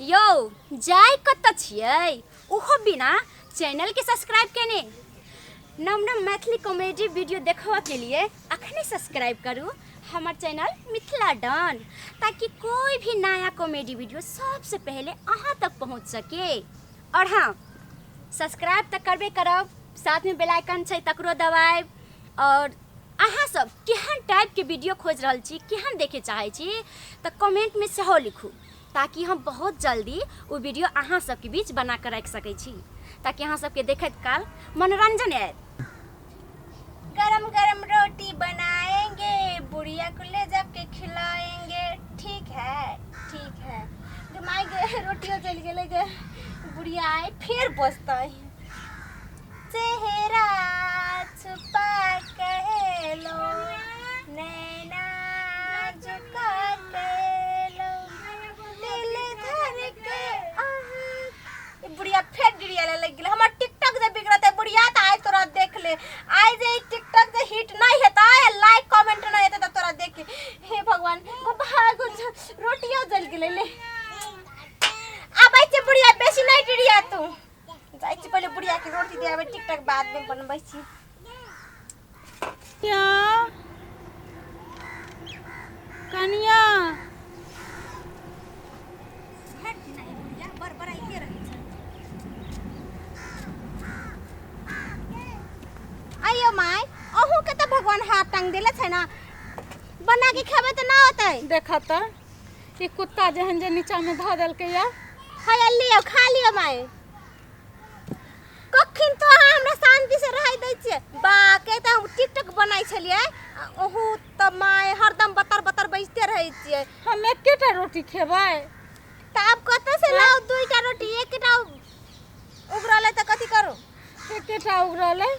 यौ जाय कतऽ छियै ओहो बिना चैनलके सब्सक्राइब केने। नव नव मैथिली कॉमेडी वीडियो देखबऽके लिए अखने सब्सक्राइब करू हमर चैनल मिथिला डन, ताकि कोई भी नया कॉमेडी वीडियो सबसे पहले अहाँ तक पहुँच सके। और हाँ, सब्सक्राइब तऽ करबे करब, साथमे बेल आइकन छै तकरो दबायब। और अहाँ सब केहन टाइपके वीडियो खोजि रहल छी, केहन देखै चाहै छी, तऽ कमेंटमे सेहो लिखू, ताकि हम बहुत जल्दी ओ वीडियो अहाँ सबके बीच बना कऽ राखि सकै छी, ताकि अहाँ सबके देखैत काल मनोरंजन आयत। गरम गरम रोटी बनाएंगे, बुढ़िया को ले जाके खिलाएंगे। ठीक है, ठीक है। गे माय गे, रोटियो जल गेलै गे। बुढ़िया आए फेर बजतै। चेहरा छुपा के लो, नैना झुका के लो, दिल धर के अहाँ। ई बुढ़िया फेर डिरिया लग गेलै। हमर टिकटॉक जे बिगड़तै बुढ़िया तऽ आइ तोरा देख ले। आइ जे ई टिकटॉक जे हिट नहि हेतै, लाइक कमेंट नहि हेतै तऽ तोरा देख। हे भगवान, भागो, रोटियो जल गेलै। ले आबै छै बुढ़िया, बेसी नहि डिरिया तू। जाइ छी पहिले बुढ़िया के रोटी दियाबै, टिकटॉक बाद में बनबै छी। कनिया, कनिया। हट नहीं बुढ़िया बड़बड़ाइते रहै छै। आइयो माय, अहूँ के तऽ भगवान हाथ टांग देले छै ना, बना के खेबै तऽ ना होतै। देखा तऽ ई कुत्ता जेहन जे नीचा में धऽ देलकै या। हाय लियो, खा लियो माय। कखन तो अहाँ हमरा शांति से रहै दै छियै। बाके तऽ हम टिकटॉक बनाइ छलियै, आ अहूँ तऽ माय हरदम बतर बतर बजिते रहै छियै। हम एकेटा रोटी खेबै। तऽ आब कतऽ से लाउ दुईटा रोटी? एकटा उगरल है तऽ कथी करू? एकेटा उगरल है?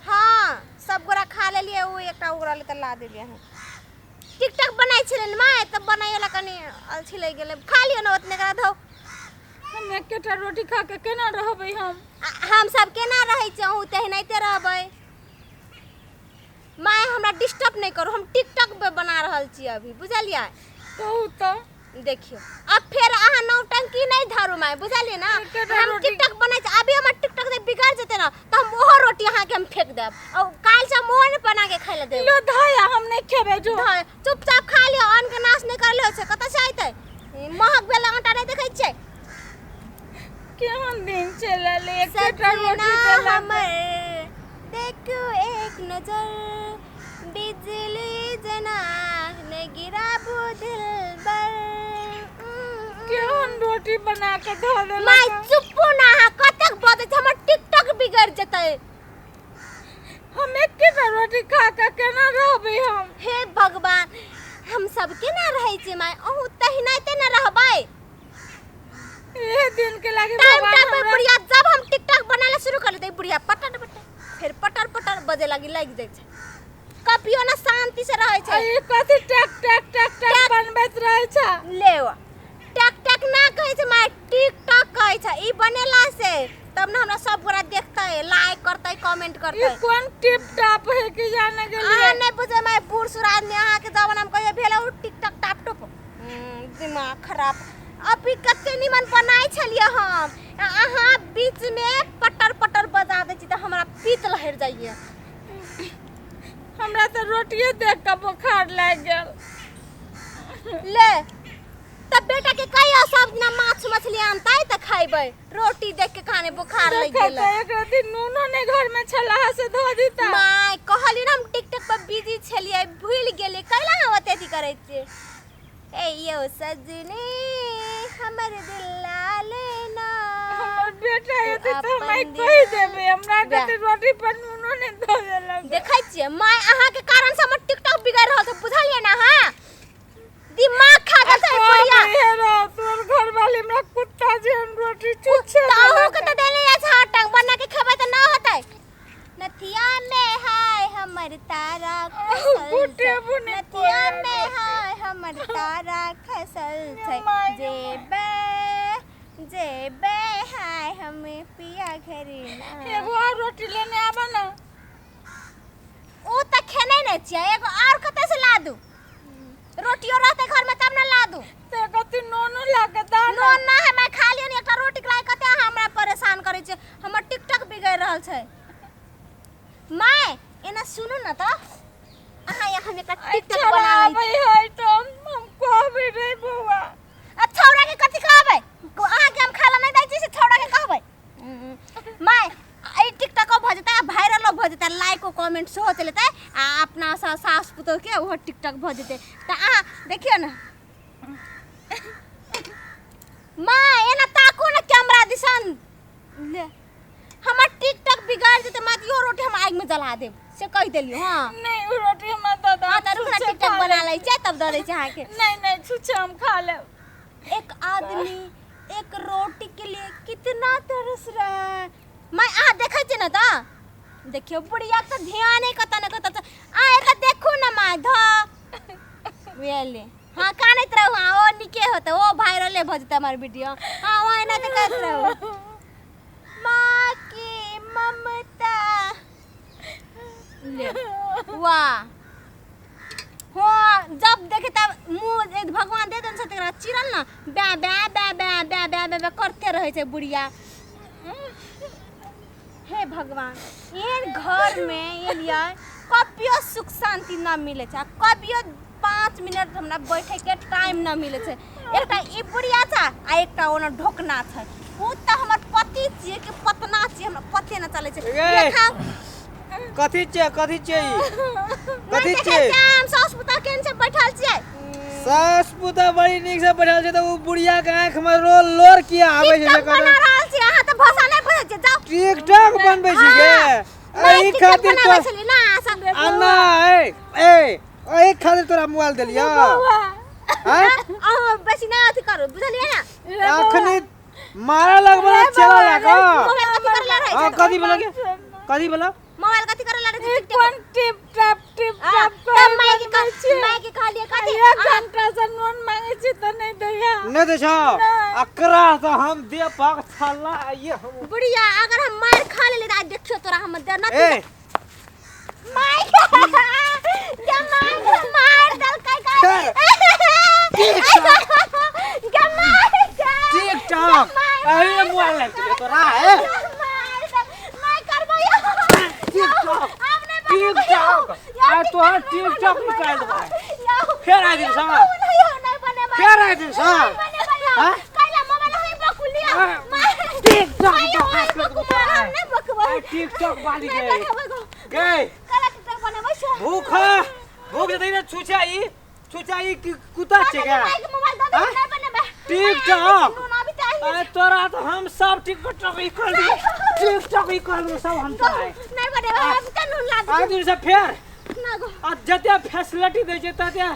हाँ, सब गोरा खा लेलियै, ओ एकटा उगरल है तऽ ला देलियै। हम टिकटॉक बनाइ छलियै ने माय, तऽ बनाइयोला कनि अलसी लागि गेलै। खा लियौ ने ओतने करा धौ। हम एकेटा रोटी खा के केना रहबै हम? आ हम सब केना रहै छियै, अहूँ तेहनाइते रहबै। माय, हमरा डिस्टर्ब नहि करू, हम टिकटॉक पे बना रहल छी अभी, बुझलियै? कहू तऽ। देखियौ, अब फेर अहाँ नौटंकी नहि धरू माय, बुझलियै ना? एकेटा हम रोटी। टिकटॉक बनाइ छी अभी, हमर टिकटॉक जे बिगड़ जेतै ना तऽ हम ओहो रोटी अहाँके हम फेंक देब, और काल्हि से हम ओहो नहि बना के खाइ लए देब। लो धया, हम नहि खेबै, जो। धय, चुपचाप खा लिअ, अन्न के नाश नहि करले होइ छै। कतऽ से अयतै? ई महग भेल आटा नहि देखै छियै? केहन दिन चलि एलै, एकेटा सजना रोटी देलक। हमर देखू एक नजर, बिजली जेना ने गिराबू दिल पर। केहन रोटी बना के धऽ देलक। माय चुप्पू ना, अहाँ कतेक बजै छी, हमर टिकटॉक बिगड़ि जेतै। हम एकेटा रोटी खा के केना रहबै हम? हे भगवान, हम सब केना रहै छी माय, अहूँ तहिनाइते ने रहबै। इहे दिन के लागी टाइम भगवान टाइम पर हमरा बुढ़िया, जब हम टिकटॉक बनाला शुरू कर देते बुढ़िया पटर पटर फेर पटर पटर बजे लागी लागि जाइ छै। कभियो ना शांति से रहै छै। आ ई कथी टक टक टक टक बनबैत रहै छै? ले टक टक ना कहै छै माय, टिकटॉक कहै छै। ई बनेला से तब ना हमरा सब गोरा देखतै, लाइक करतै, कमेंट ई करतै। कोन टिप टॉप है कि जाने गेलियै? अहाँ नहि बुझै माय, बूढ़ सूढ़ आदमी, अहाँके जमाना में कहियो भेल ओ टिकटॉक टाप टुप? दिमाग खराब। अभी कते निमन बनाइ छलियै हम, आ अहाँ बीच में पटर पटर बजा दै छी तऽ हमरा पीत लहरि जाइए। हमरा तऽ रोटिए देख कऽ बोखार लागि गेल। ले तब बेटा के कहियो सब दिना माछ मछली आनतै तऽ खैबै, रोटी देख के खाने बुखार लागि देखा गेलै। तऽ एक रति नूनो नहि घर में छला से धऽ दीता। माय कहली ना हम टिकटॉक पर बिजी छलियै, भूलि गेलियै। कैला अहाँ ओते अथी करै छियै? ए यौ सजनी, हमर दिल ला लेना। हमर बेटा तू एतै तऽ हम आइ अपन कहि दिल देबै, हमरा वएह। कते रोटी पर नूनो नहि धऽ देलक। देखै छियै माय, अहाँके कारण से हमर टिकटॉक बिगड़ि रहल छै, बुझलियै ने? अहाँ दिमाग खा गेल छै बुढ़िया। हेरो तोर घर वाली हमरा कुत्ता जेहन रोटी छुच्छे तऽ अहूँ के देलक। तऽ देने जाइ छै हाथ टांग, बना के खेबै तऽ ना होतै। नथिया में हाय हमर तारा खसल छै, गुटेबो नहि नथिया कोइ में हाय हमर तारा खसल छै, माय गे। जेबै जेबै हाय हम पिया घरे ना। एगो और रोटी लेने आबऽ ना। ओ तऽ खेने नहि छियै, एगो और कतऽ से ला दू? रोटियो रहतै घर में तब ना ला दू। ते कथी नूनो ला के दा ना। नून ना है माय। ओहो टिकटॉक भऽ जेतै। तऽ अहाँ देखियौ ने माँ, एना ताकू ने कैमरा दिसन। ले हमर टिकटॉक बिगाड़ जेतै माँ, इहो रोटी हम आगिमे जला देब, से कहि देलियौ। हाँ नहीं, उ रोटी हमरा दऽ दऽ। हाँ, तऽ रुक ना, छुच्छे टिकटॉक खा बना लेब। लै छियै तब दऽ दै छियै अहाँके। नहीं नहीं, छुच्छे हम खा लेब। एक आदमी एक रोटी के लिए कितना तरस रहा है। मैं अहाँ देखै छियै ने तऽ देखियौ बुढ़िया के ध्यान कतऽ ने कतऽ छै। अहाँ एतऽ देखू ने माय धऽ बुझलियै। हाँ कानैत रहू, हाँ ओ नीके होतै, ओ वायरले भऽ जेतै हमर वीडियो। हाँ ओ एना तऽ करैत रहू। माँ की ममता ले वाह। हाँ जब देखे तब मुँह एक भगवान दे देन से तकरा चिरल ना बे बे बे बे बे बे बे बे करते रहै छै बुढ़िया। हे भगवान, एहन घर में एलियै कभियो सुख शांति न मिलै छै, आ कभियो 5 मिनट हमरा बैठे के टाइम न मिलै छै। एकटा ई बुढ़िया छै आ एकटा ओना ढोकना छै। उ तऽ हमर पति छियै कि पतना छियै, हमरा पते न चलै छै। ए! देखा कथी छियै, कथी छियै ई? कथी नहि देखै छियै? छियै हम साउस पुतौह केहन छै बैठल छियै। सास पुतौह बड़ी नीक से बैठल छै, तऽ उ बुढ़िया के आँख में रोल लोर किया आबै छै से टिकटॉक बना कहू? रहल छी अहाँ, तऽ भाषा नहि बुझै छियै, जाउ। टिकटॉक बनबै छी गे? नहि, एहि टिकटॉक खातिर बनाबै तो छलियै ना अहाँ सब। आ नहि, ए एहि खातिर तोरा मोबाइल देलियौ? आँय? अहाँ बेसी नहि अथी करू, बुझलियै ने? अखनी मारा लगबो ना चला लगा। मोबाइल कथी करे ला रहै हाँ छै? कथी बोला के, कथी बोला? मोबाइल कथी करे ला रहै छै? ई कोन टिप टाप टिप हाँ, टाप तब माय के बनबै छियै? माय के कहलियै कथी? एक घंटा से नून मांगे छी तऽ नहि दैया। नहीं दै छौ? नहि। अकरा तऽ हम दे पाक छला ये हम। बुढ़िया अगर हम मार खा लेली तऽ आइ देखियौ तोरा हम दे ना। ए माय के माय के मार देलकै। फेर। गे माय के टिकटॉक अरे मोबाइल लग गेलै तोरा। ए माय करबै टिकटॉक टिकटॉक आ तोहर टिकटॉक निकालि देबै। फेर आइ दिन सँ, फेर आइ दिन सँ। हाँ? टिकटॉक टिकटॉक वाली गई गई भूख भूख जतै ने छुछा ई छुछा ई कि कुत्ता छै क्या? टिकटॉक अरे तोरा तो हम सब टिकटॉक ई कर दिए, टिकटॉक ई कर दिए सब हम तोरा। आइ दिन से फेर आ जते फैसिलिटी दै छै तते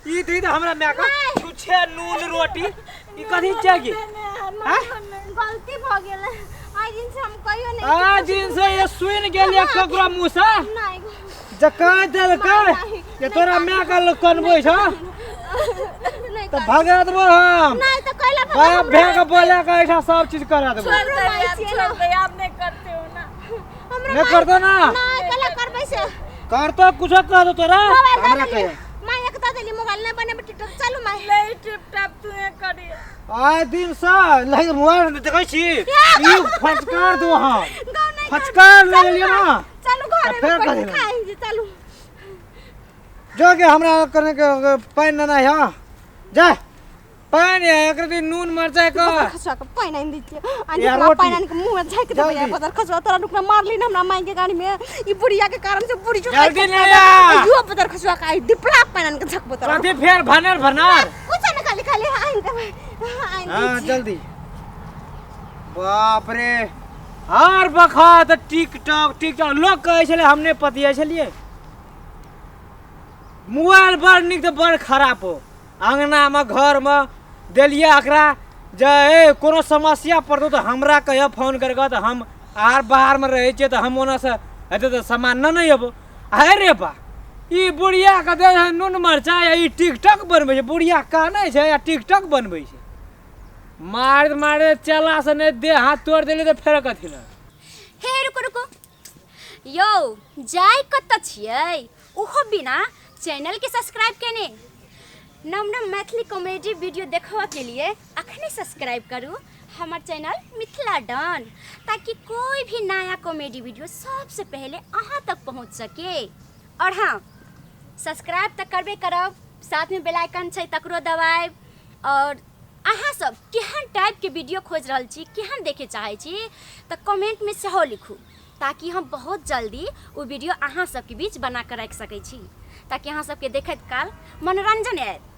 ई दी तऽ हमरा माय के छुछे नून रोटी ई कथी छै की? हाँ? गलती भऽ गेल, आइ दिन से हम कहियो नहीं। आ दिन से ये सुनि गेलियै ककरो मुँह से नहीं जे कहि देलकै जे तोरा माय के लोक कनबै छौ नहीं तऽ भगा देबो हम। नहीं तो कैला बाप भए के बोला के ऐसा सब चीज करा देबो। छोड़ दे आब, छोड़ दे आब, नहीं करते हो ना? हमरा नहीं करतो ना? नहीं, कैला करबै से? करतो, कुछो कह दो तोरा मोबाइल दऽ हमरा देली। कहिया माय एक दऽ देली मोबाइल, नहीं बनेबै टिकटॉक, चलू माय। नहीं, टिप टाप तू करिए। आइ दिन से नहीं मोबाइल में देखै छी ई फटकार दो हम। गाँव नहीं। फटकार ले लेलियै ना। चलू घर आ फेर में कथी? खाइ छी, चलू। जो के हमरा कने के पानि लेना है, जा पानि है एकरा दिन नून मरचाइ के खसुआ के पानि आनि दै छियै, आनि या ओकरा रोटी। पानि आनि के मुँह में झाँकि देबै। जल्दी। पतर खसुआ तोरा रुकना मारली ने हमरा माय के गाड़ी में ई बुढ़िया के कारण से बुढ़ी जो जल्दी ले आ। यो पतर खसुआ के आई दिपला पानि आनि के झकबो तोरा। कथी फेर भनेर भनेर? कुछ ने, खाली खाली आनि देबै, आनि दै हाँ छियै। जल्दी। बाप रे, हर बखत टिकटॉक टिकटॉक लोक कहै छलै, हम नहि पतियै छलियै। मोबाइल बड़ नीक तऽ बड़ खराब हो। अङ्गनामे घरमे देलियै एकरा जे ए कोनो समस्या पड़तौ तऽ हमरा कहियो फोन करिकऽ, तऽ हम आर बाहरमे रहै छियै तऽ हम ओनासँ हेतै तऽ सामान नेने अयबो। हे रे बा, ई बुढ़ियाके दै छै नून मरचाइ आ ई टिकटॉक बनबै छै। बुढ़िया कानै छै आ टिकटॉक बनबै छै। मारैत मारैत चलासँ नहि देह हाथ तोड़ि देलियै तऽ फेर कथी लए? हे रुको रुको यौ, जाय कतऽ छियै ओहो बिना चैनल के सब्सक्राइब केने? नव नव मैथिली कॉमेडी वीडियो देखबऽ के लिए अखने सब्सक्राइब करू हमर चैनल मिथिला डन, ताकि कोई भी नया कॉमेडी वीडियो सबसे पहले अहाँ तक पहुँच सके। और हाँ, सब्सक्राइब तऽ करबे करब, साथमे बेल आइकन छै तकरो दबायब। और अहाँ सब केहन टाइपके वीडियो खोजि रहल छी, केहन देखै चाहै छी, तऽ कमेंटमे सेहो लिखू, ताकि हम बहुत जल्दी ओ वीडियो अहाँ सबके बीच बना कऽ राखि सकै छी। ताकि अहाँ सबके देखैत काल मनोरंजन आयत।